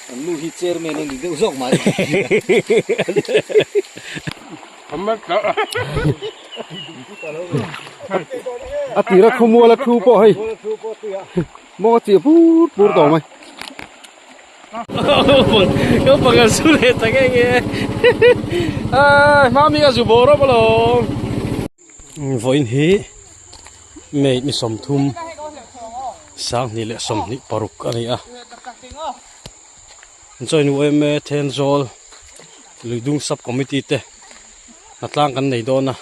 Kan nu hi chairman a ni deuh zawk mai. A tira khawmual a thu pawh hei maw a chiah pur pur tawh mai. Naupang an su leh ta nge nge a hmami a zu bawr awm alawm. Vawiin hi May ni 30 2026 a ni a join yma Thenzawl Luidung sub committee te hnatlang kan nei dawn a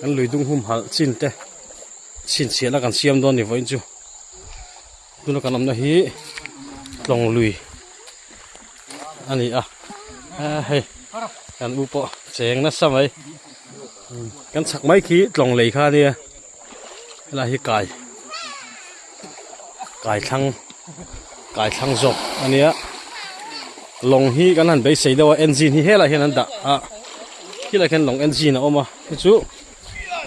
kan luidung humhalh chin te chhinchhiahna kan siam dawn a ni vawiin chu. Tuna kan awmna hi tlawng lui a ni a hei kan u pawh cheng nasa mai kan chhak mai khi tlawng lei kha a nia helai hi kai kai thlang kai thlang zawk a nia lawng hi kan han beisei deuh a engine hi helaiah hian an dah a khilaiah khian lawng engine a awm a chu chu.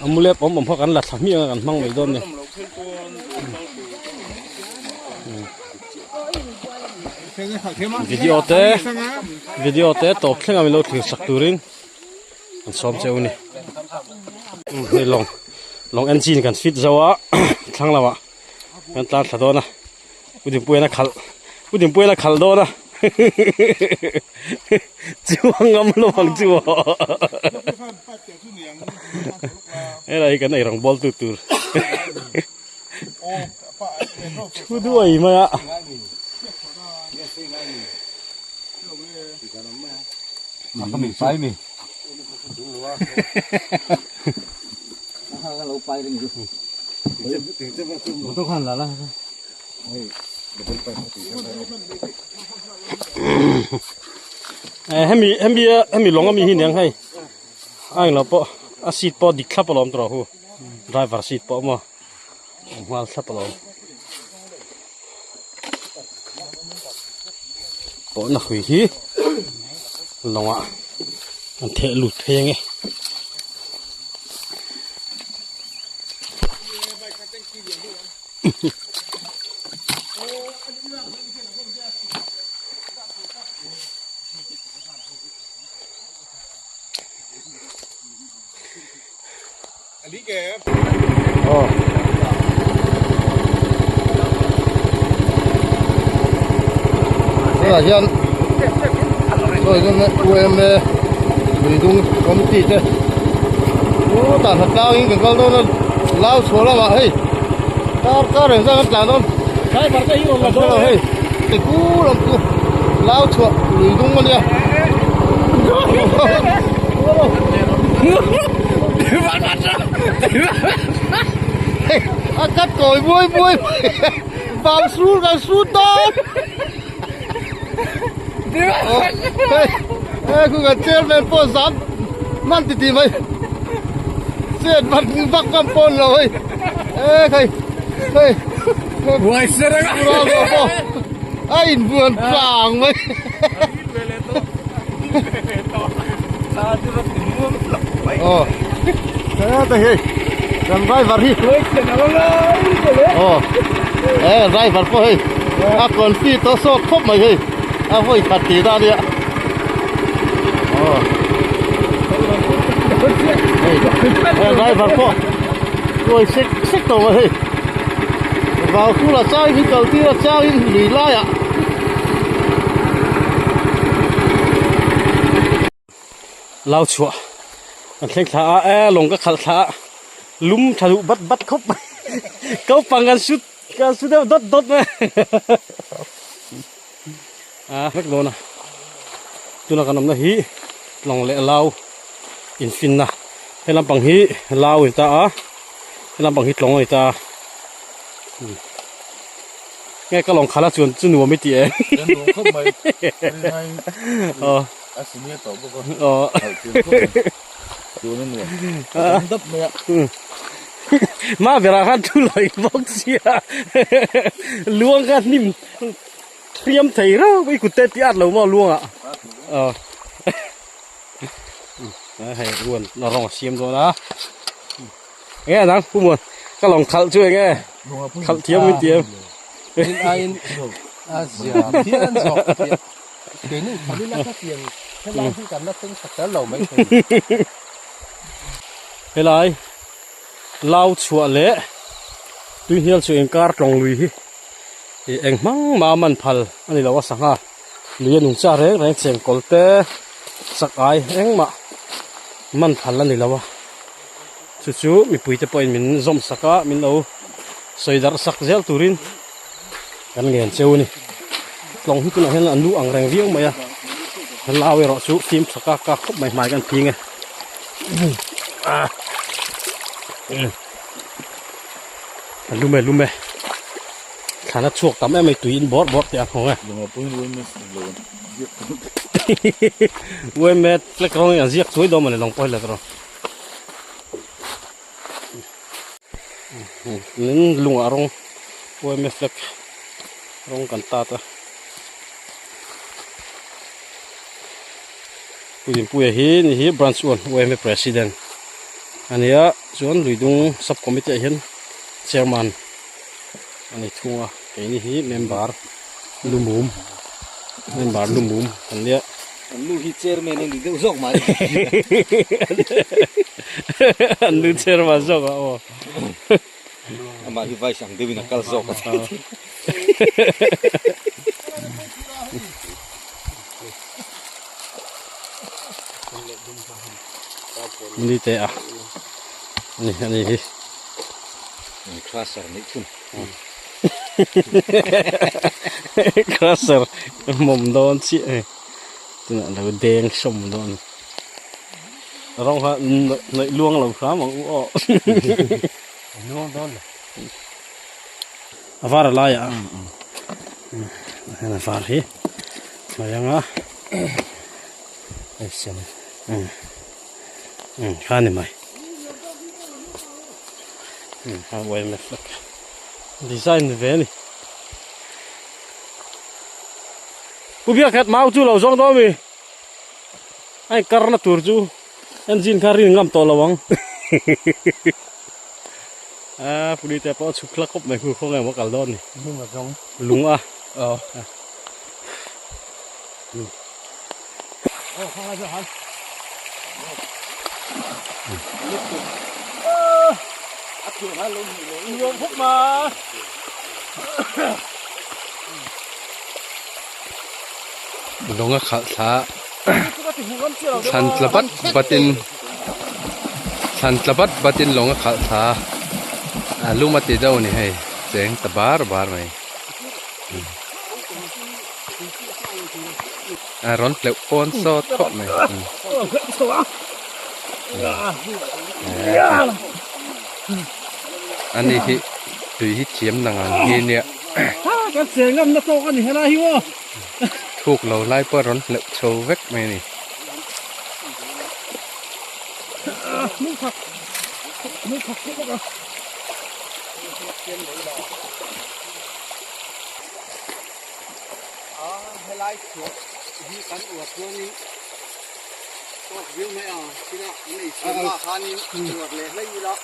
A mulep awm awm kha kan la thla hmiah ang a kan hmang mai dawn a ni. Video te video te tawp thleng a min lo thlir sak turin an sawm cheu a ni. Hei lawng lawng engine kan fit zo a thlang lamah kan tlan thla dawn a Pu Dinpuian a khalh Pu Dinpuian a khalh dawn a Chuang ngam lo ang chu aw Helai hi kan ei rawng bawl tu tur Thu duai mai a Hemi hemi hemi lawng ami hi niang hei a englo pawh a seat pawh dik thlap alawm tawh hu driver seat pawh maw a nghal thlap alawm pawhna hrui hi lawngah an theh lut phei ange. Tunah hian sawi zawm UMA Luidung committee te chutah hna tlangin kan kal dawn a lau chhuah lamah hei kar kar reng zan kan tlan dawn driver te hi rawn la dawn hei ti kul ang chu lau chhuah Luidung a nia hei a cut kawi buai buai bang sur kan sur dawn. Hei khu kan chairman pawh zam hman ti ti mai chet vak vak ngam pawn lo hei e khai hei buai ser ang a pawh a in buan tlang mai oh ta hei kan driver hi oh e driver pawh hei a confi tawh sawt khawp mai hei a vawi khat tih dan nia oh hei driver pawh tuai sek sek tawh mai hei vau khula changin hi kal tir a changin lui laiah Lau chhuah an thleng thla a e lawng ka khalh thla a lum tha duh bat bat khawp mai naupang an su an su deuh dawt dawt mai a vek dawn a tuna kan awmna hi lawng leh lau infinna he lampang hi lau a ni ta a he lampang hi tlawng a ni ta a. Nge ka lawng khala chuan chu nuam i ti e. Kan nuam khawp mai. Ringai Aw. a senior tawh bawk a. Aw. Khalh thiam khawp mai. Tun a nuam. Ka dam dap mai a. Ma berah khan thu lawi bawk sia. Luang kha hnim hriam thei reuh i kut te ti at lo maw luangah. Aw. Hei ruan rawng a siam dawn a. Enge a dang pu muan ka lawng khalh chu enge khalh thiam min ti em. Rin aiin A zia phian zawk a tia. Keini phalin a hetiang helai hi kan la thleng tha kher lo mai thei. Helai lau chhuah leh tuihnial chu inkar tlawng lui hi ih eng hmang mah a man phal a ni lo a sangha lui a nungcha reng reng chengkawl te chak ai engmah man phal a ni lo a chu chu mipui te pawhin min zawm sak a min lo sawi darh sak zel turin kan ngen cheu a ni tlawng hi tunah hian an lu ang reng viau mai a lau erawh chu fim tha kak kak khawp mai hmai kan phing e a lum e lum e thlan a chhuak tam em mai tui in bawrh bawrh teh a nghawng e uaime flag rawng in an ziak chuai dawn mawni lawng pawh hi la rawh tin lungah rawng uaime flag rawng kan tat a Puipuia hi ni hi branch one uaime president a ni a chuan luidung sub committee ah hian chairman a ni thung a keini hi member lumum member lumum an nia. An nu hi chairman a ni deuh zawk mai. An nu chairman zawk a aw. Amah hi vice ang deuhin a kal zawk a. Ni te a ani ani hi. Crusher neih chhun. Crusher mawm dawn chiah hei tunah lo deng sawm dawn rawng kha nawih luang lo hram ang u aw luang dawn lo a var a lai ah a var hi hmai anga kha ni mai a uaim lek lek design ni ve a ni pu biakhet mau chu lo zawng dawn mi a inkar na tur chu engine kha rin ngam tawh lo ang a puli te pawh a chhuk hlak khawp mai khu khawnge maw kal dawn ni lung a zawng lung a aw Lung a khalh thla thlan tla bat batin thlan tla bat batin lung a khalh thla a lum a ti deuh a ni hei cheng ta bar bar mai. A rawn tleuh pawn sawt khawp mai. Ani hi tui hi thiam nang ang hi nia. Kan cheng ngam na tawk ani helai hi aw. Thuk lo lai pawh rawn hleuh chho vek mai ani. A helai chhuah hi kan uar chuanin tawk viau mai a china an ei chhiam ah khanin uar leh hlei ila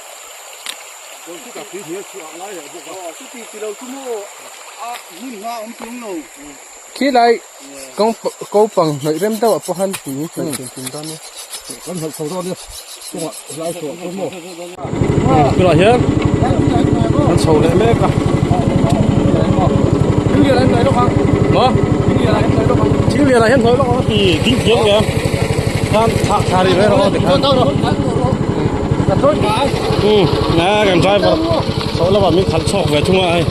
chuan chutah tui hnial chhuah a ngai leh bawk a chuti ti lo chu maw a hmun hma awm chuang lo. Khi lai kawng ko pang hnawih rem deuh ah pawh khan tui hnawih chhin chhin dawn nia. Kan hnawih chho dawn nia kawngah helai chhuah chu maw. Tunah hian kan chho leh mek a. Maw? Thing lian ah hian hnawih lawk ang a ti ding thiam nge khan thah thla rih mai rawh tikhan. Um na kan driver chho lamah min khalh chhawk ve thung a hei.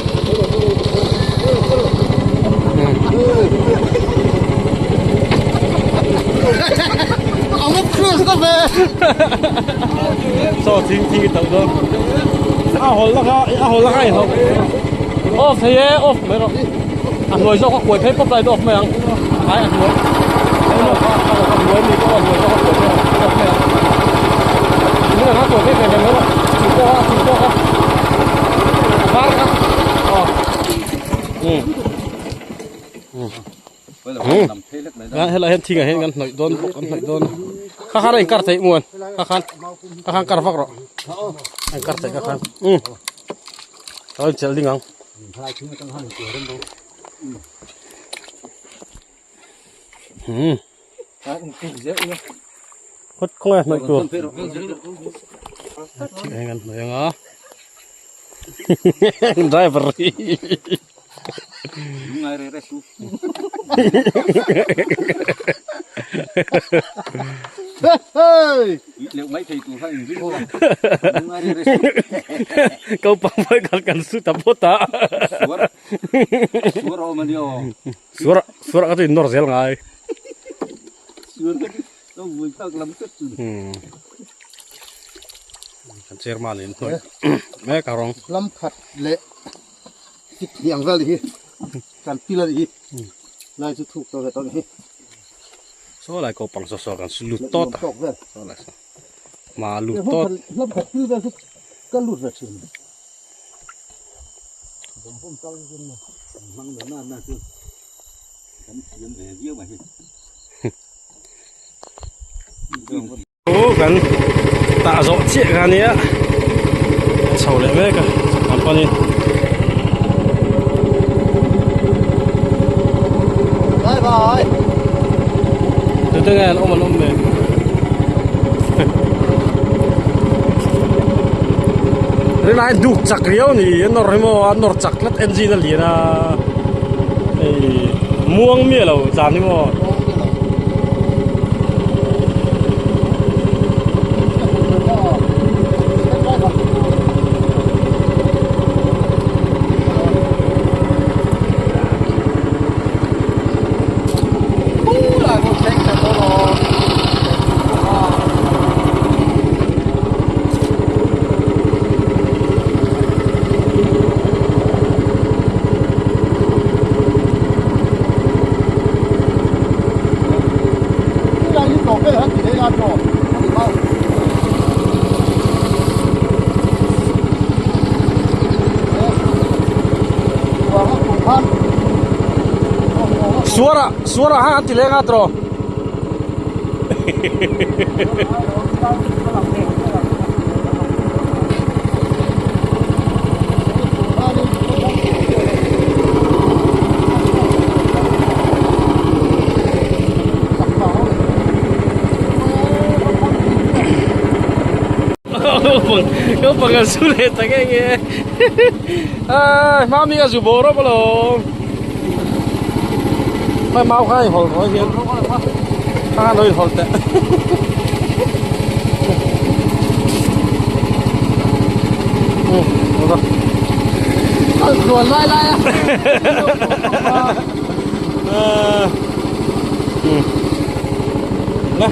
Saw thing thing i tauh dawn a hawl na kha a hawl na kha inhauh off thei e off mai rawh a hnuai zawk a kuai phei pawp lai off mai ang ai a hnuai a hnuai mi pawh a hnuai zawk a kuai phei off mai ang tuna kha kuai phei ve ve mai rawh thing pawh kha thing pawh kha a var kha aw um helai hian thingah hian kan hnawih dawn bawk kan hnawih dawn kha khan a inkar theih muan kha khan kha khan kar vak rawh a inkar theih kha khan um a in chelh ding ang. Hmm. Kawt khawnge hnawih tur. Thik heng an hnawih anga. Driver hi. Kau pang pawh kal kan su ta phawt a. Suar suar ka chu in nawr zel ngai. Kan chairman in hnawih mek a rawng. Lam khat leh tik hniang vel hi kan pil a nih hi lai chu thuk tawh ve tawh a nih hi. Saw lai ko pang saw saw kan su lut tawt a. Saw lai saw ma lut tawt. Lam khat pil vel chu ka lut ve thin. Aw kan tah zawh chiah kha nia chho leh mek a kan panin bye bye tute nge an awm an awm ve rinai duk chak riau ni a nawr hi maw a nawr chak tlat engine a lian a hei muang miah lo zan hi maw. Suara suara ha an ti leng a tawh. Naupang an su leh ta nge nge a mami a zu bawr rawp alawm hei mau kha a inhawlh rawh hian kha khan lo inhawlh teh Kal lai lai a le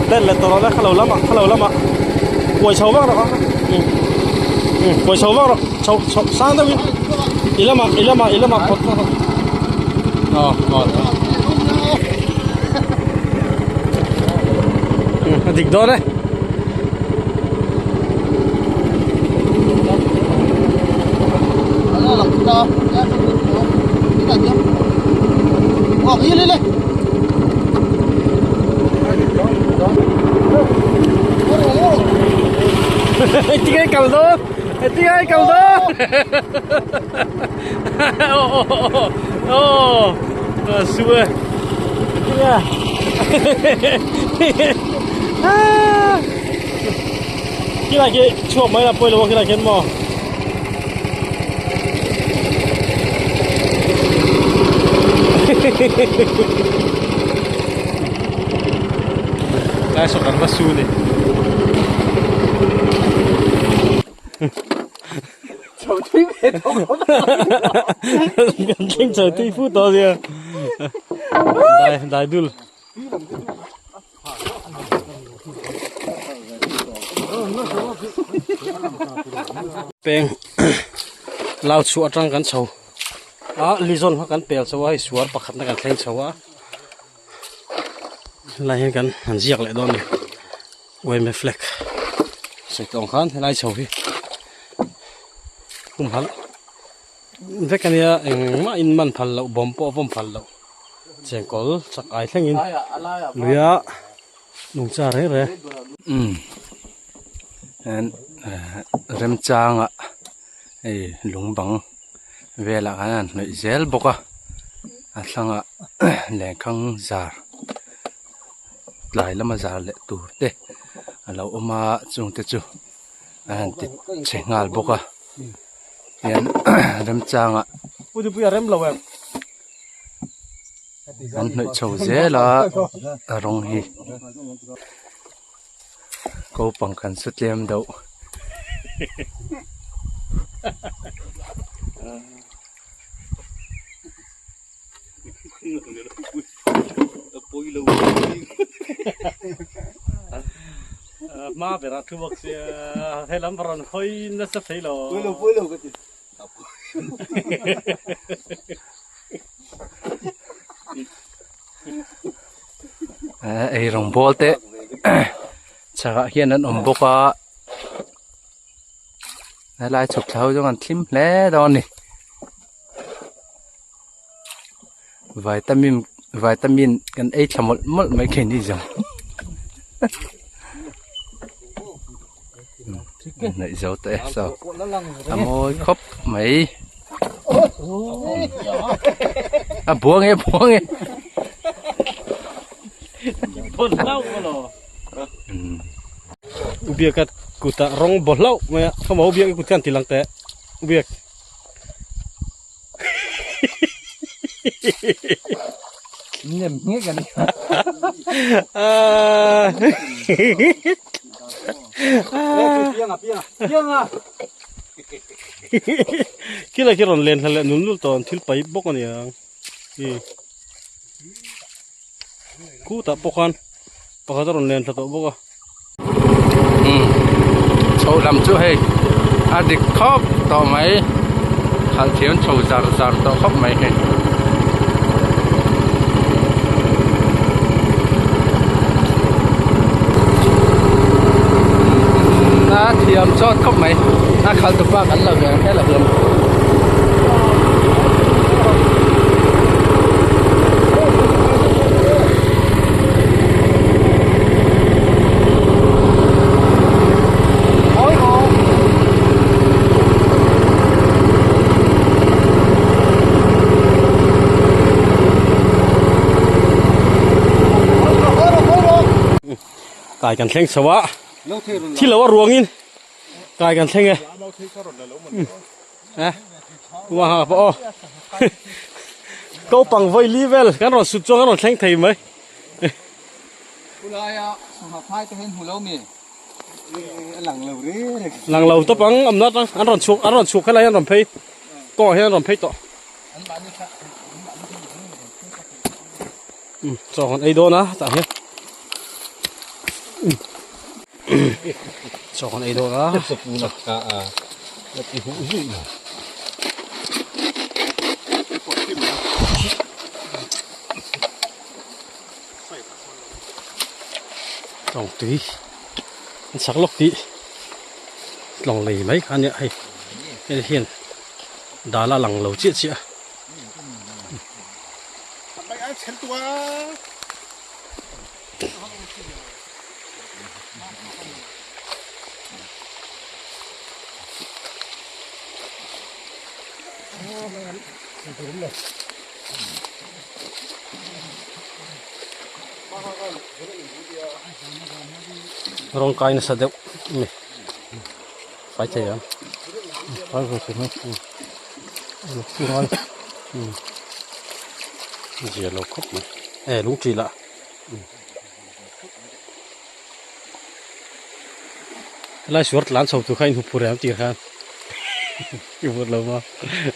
let leh tawh rawh le khalo lamah khalo lamah kuai chho vak rawh kuai chho vak rawh chho chho sang deuh in i lamah i lamah i lamah phawt phawt aw aw a dik dawn e. Tinggal kal do, tinggal kal do. Oh, oh, oh, oh, sue. Tinggal. Khi lai khi chhuak mai là poi lo khi lai khian maw. Lai saw kan va su ni. Kan thleng chho tui fu tawh sia. Dai dai dul. Peng lau chhuah atang kan chho a lizawn kha kan pel chho a hei suar pakhat na kan thleng chho a helai hian kan han ziak leh dawn a ni yma flag sawi tawh ang khan helai chho hi humhalh vek a nia engmah in man phal loh bawm pawh a vawm phal loh chengkawl chak ai thlengin luia nungcha reng reng. Umm remchanga hei lung bang velah khan an hnawih zel bawk a. A thlangah lenkhang zar tlai lama zar leh tur te a lo awm a chung te chu a han ti chhe nghal bawk a hian remchangah an hnawih chho zel a a rawng hi ko pang kan su tlem deuh. Hma berah thu bawk sia helam rawn hawi nasa thei lo. Ei rawngbawl te chhakah hian an awm bawk a helai chhuk thla ho zawng an thlim hle dawn a ni vitamin vitamin kan ei thla mawlh mawlh mai khi ni zawng hnaih zo ta e saw a mawi khawp mai a buang e buang e Biak a kutah rawng baw hlauh mai a khawmaw biak i kut khan ti lang teh biak. Nem nghek a ni. Pianga pianga pianga. Kila khi rawn len hla leh nul nul tawh an thil paih bawk a ni ang. Khutah pawh khan pakhat a rawn len thla tawh bawk a. Chho lam chu hei a dik khawp tawh mai khalh thiam chho zar zar tawh khawp mai hei. A thiam chawt khawp mai a khalh tupa kan lo ve ang he lo hian. Kai kan thleng chho a thil lo a ruangin kai kan thleng e Uaha pawh aw ko pang vawi li vel kan rawn sut chuan kan rawn thleng thei mai. Khulaia sangha phai te hian hmu lo mi a lang lo re re. Lang lo tawp ang awmna atang an rawn chhuk an rawn chhuk helai an rawn phei kawngah hian an rawn phei tawh. Chaw kan ei dawn a tah hian chaw kan ei dawn a. Tlawng tui an sak lawk tih tlawng lei mai kha a nia hei hei hian dal a lang lo chiah chiah a. Rawng kai nasa deuh a ni fai thei ang fai ve thei mai zia lo khawp mai e lungṭi lah Helai suar tlan chho tur kha in huphu reng tir khan i vut lo maw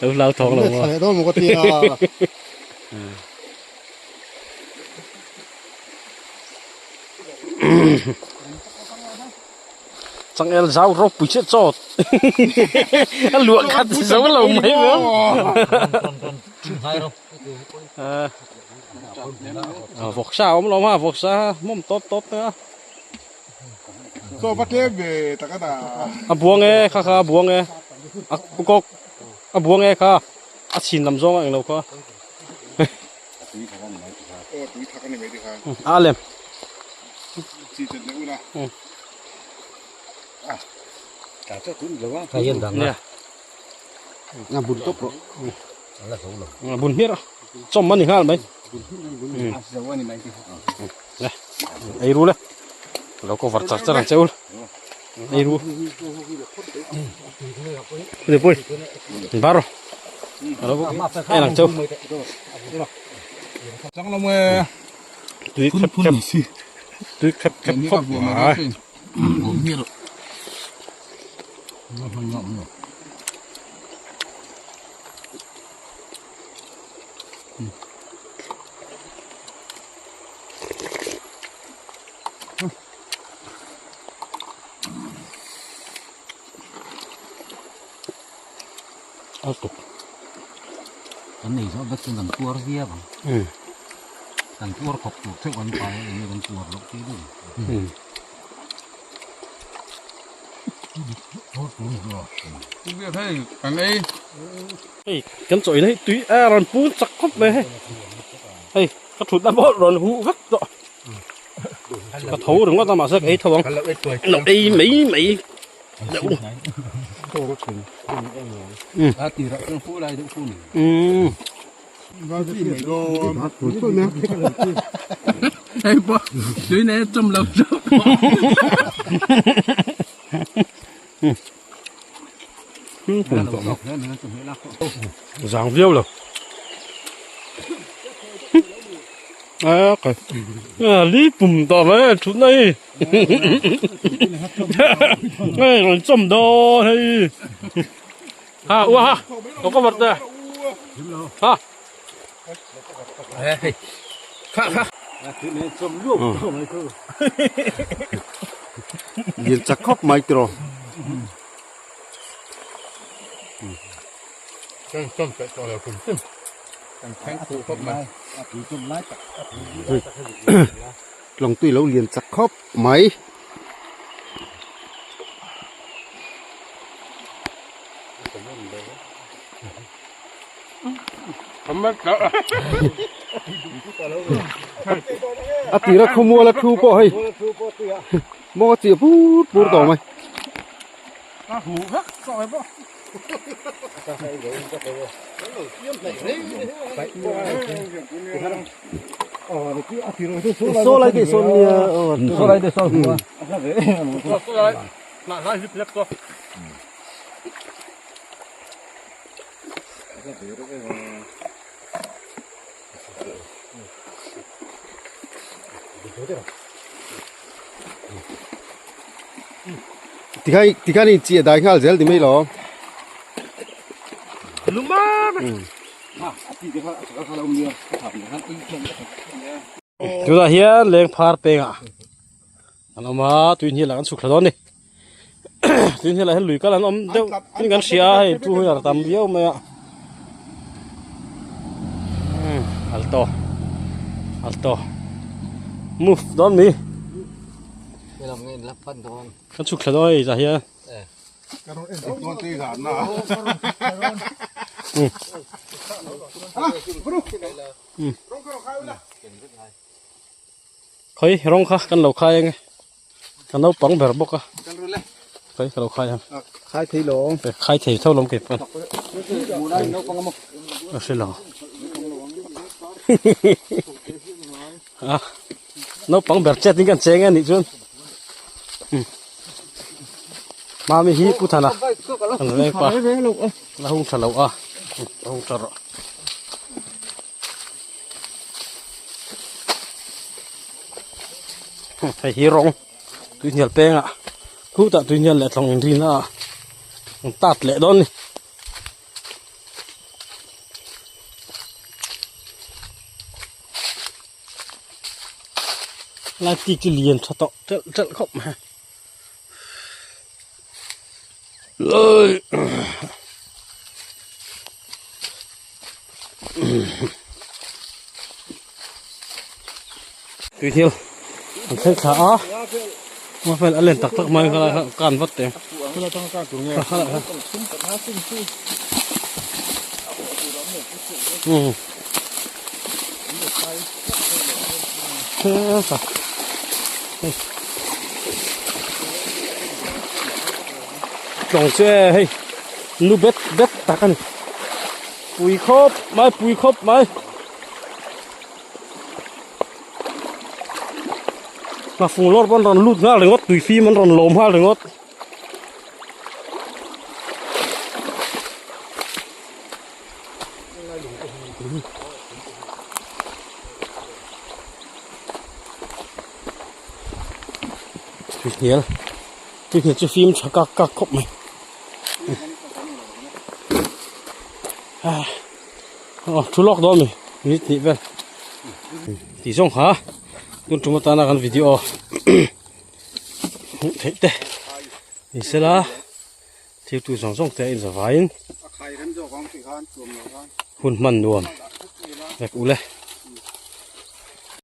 lo hlau thawng lo maw. Thla dawn maw ka tia. Changel zau ropui chiah chawt a luah khat zo lo mai maw. Vawksa a awm lo maw vawksa hmawm tawp tawp te a. Chaw va tlem ve tak a dah. A buang e kha kha a buang e a kawk a buang e kha a chhin lam zawng a englo kha. Aw tui thak a ni mai tikhan. A lem. Chi chet leh ula. Nia. A bul tawp rawh. Bun hmiah a chawm a ni nghal mai. Le ei ru le lo cover char char ang che ul ei ru ni pui bar lo en ang cheu tui khep khep tui khep khep khawp mai. A tuk kan nei zawh vek chuan kan puar viau ang kan puar khawp tur theuh kan pai a enge kan puar loh tih deuh Hei kan chaw in hei tui a rawn pun chak khawp mai hei hei ka thut na pawh rawn huh vek tawh ka tho ringawt a mahse ka ei tho ang lo ei mai mai deuh umm Hei pawh tui nei a chawm lo chauh. Zang viau lo. A kai. A li pum tawh mai thut na hi. Hei rawn chawm dawn hei. Ha ua ha. Lo cover te. Ha. Lian chak khawp mai tiraw. Tlawng tui lo lian chak khawp mai. A tira khawmual a thu pawh hei maw a chiah pur pur tawh mai. Saw lai te sawn nia saw lai te sawn Tikhan tikhan in chiah dai nghal zel ti mai lo. Tunah hian leng phar pengah an awm a tui hnial ah an chhuk thla dawn a ni tui hnial ah hian lui kal an awm deuh in kan hria a hei two wheeler tam viau mai a alto alto move dawn mi kan chhuk thla dawn a hei tah hian. Khawi rawng kha kan lo khai ange ka naupang ber bawk a khawi ka lo khai ang khai thei lo khai thei tho lawm kei pawn a hre lo a naupang ber chet in kan cheng a nih chuan mami hi pu thana kan veng pa la hung tha lo a la hung tha rawh. Hei hi rawng tuihnial pengah khutah tuihnial leh tlawng inrina ah an tat leh dawn a ni. Lai ti chu lian tha tawh telh telh khawp mai. Tui thil an thleng thla a a vel a len tak tak mai kha kan vat teh um tlawng chu e hei nu bet bet tak a ni. Pui khawp mai pui khawp mai. Ngafung lawr pawh an rawn lut nghal ringawt tui fim an rawn lawm nghal ringawt. Tui hnial tui hnial chu fim tha kak kak khawp mai. Aw thu lawk dawn mi minute hnih vel tih zawng kha tun tum atana kan video hmuh theih te ni sela thil tu zawng zawng te a inzavaiin hun hman nuam vek ule.